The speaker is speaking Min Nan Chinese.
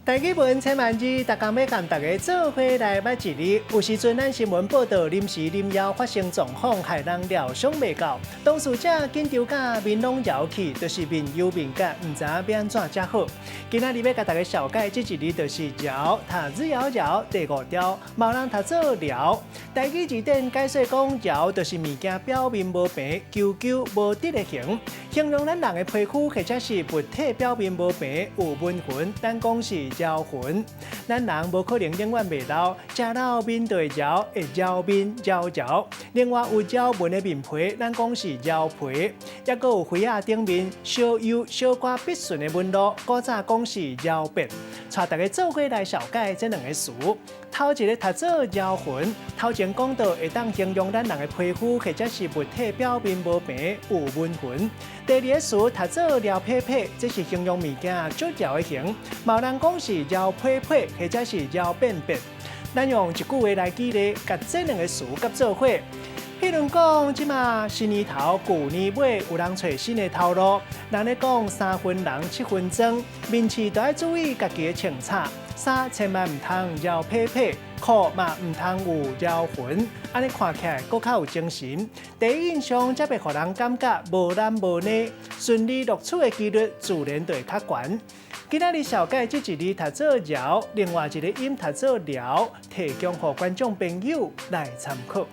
台語文千萬字，逐工欲共大家做伙來捌一字。有時陣咱新聞報道臨時臨要發生狀況，害人料想袂到。當事者緊張甲面攏搖去，就是面憂面結，毋知影欲按怎才好。今仔日欲共大家紹介這一字，就是饒，讀日搖饒第五調，嘛有人讀做寮。台語字典解說講，饒就是物件表面無平、球球無直的形，形容咱人的皮膚或者是物體表面無平、有紋痕，咱講是饒痕。咱人無可能永遠袂老，食老面就會饒，會饒面饒饒。另外有饒紋的面皮，咱講是饒皮。抑閣有花仔頂面小幼小可筆順的紋路，古早講是饒變。帶大家做伙來紹介這兩个詞。頭一个讀做饒痕，頭前講到會當形容咱人的皮膚或者是物體表面無平有紋痕。第二个詞讀做撩撇撇，這是形容物件足饒的形，嘛有人講是饒撇撇或者是饒變變。咱用一句話來舉例，共這兩个詞佮做伙。譬如講，這馬新年頭、舊年尾有人揣新的頭路，人咧講三分人七分妝，面試都愛注意家己的穿插，衫千萬毋通饒撇撇，褲嘛毋通有饒痕，按呢看起來閣較有精神。第一印象才袂予人感覺無懶無膩，順利錄取的幾率自然就會較懸。今仔日紹介這一字讀做饒，另外一个音讀做寮，提供予觀眾朋友來參考。